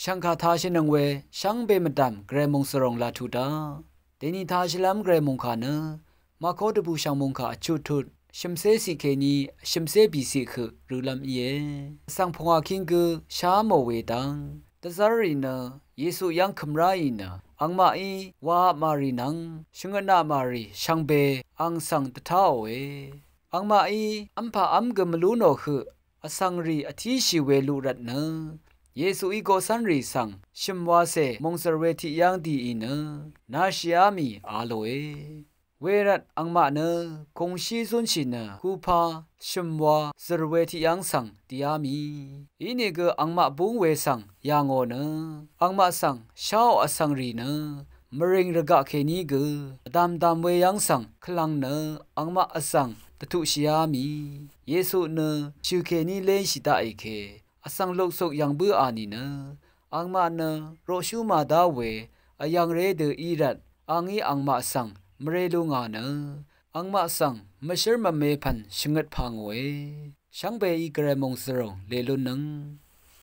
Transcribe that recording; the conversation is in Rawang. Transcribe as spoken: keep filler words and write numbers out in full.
Shv̀ngkà tāshìnøng we shvngbe mvdv̀m gvray mòngzvròng laq tuq daq. Dèni tāshìlv́m gvray mòngkà nø Màkó dvbùshv̀ng mòngkà vchuttut shø̀mcé ciq kèní shø̀mcé bìciq høq rølv́m íe. Vsvng pungwà king gø shá mò we dv́ng dvzv́rrì nø Yesu yv́ng kø̀m ráì nø angmaqí wa apmàrì nvng shvngøt apmàrì shvngbe ang svng dvtáòe. Angmaqí v́mpà v́m gø mvlú nò høq vsvng rì vtíshì we luq rvt nø Yesuí goqcv́nrì svng shø̀m wacè mòngzv̀r we tiq yv́ng dìì nø nashìá mì a lòe. Wervt angmaq nø kùngshí zúnshì nø kupa shø̀m wa zø̀r we tiq yv́ng svng dìá mì. Inìgø angmaq búng we svng yà ngò nø angmaq svng sháò vsvng rì nø mvrìng rvgaq kèní gø vdàmdàm we yv́ng svng kvlvng nø angmaq vzv̀ng dvtuqshìá mì. Yesu nø shø̀ kèní lénshì daqì ke vsvng luksuk yv̀ng bǿà nìnø angmaq nø roqshú màdá we vyv̀ngré dø í rvt angí angmaq svng mvrē lú ngà nø angmaq svng mvshǿr mvme pv̀n shvngøt pà ngòe. Shvngbeí gvray mòngzvròng lelúnnøng